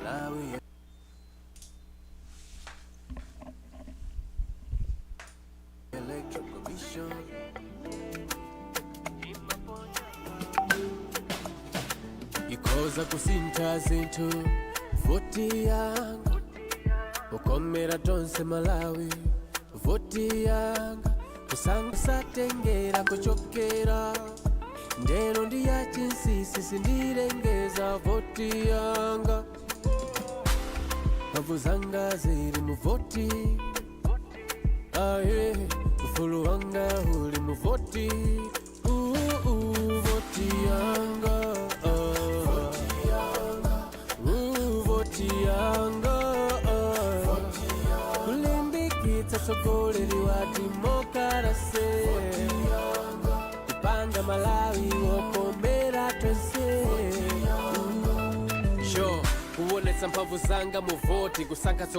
Malawi Electoral Commission Ikhoza kusintha zinthu voti yanga, ukomera tonse Malawi voti yanga, kusatengera kuchokera ndeno ndi ya chinsinsi, sindilengeza voti yanga, mphamvu zanga zili mu voti, aye, ufulu wanga uli mu voti. Voti yanga, ah. Voti yanga, ah. Kulimbikitsa tsogoleri wa demokarasi, kupanga Malawi wokomera tonse. Sure, kuonetsa mphamvu zanga mu voti, kusankha.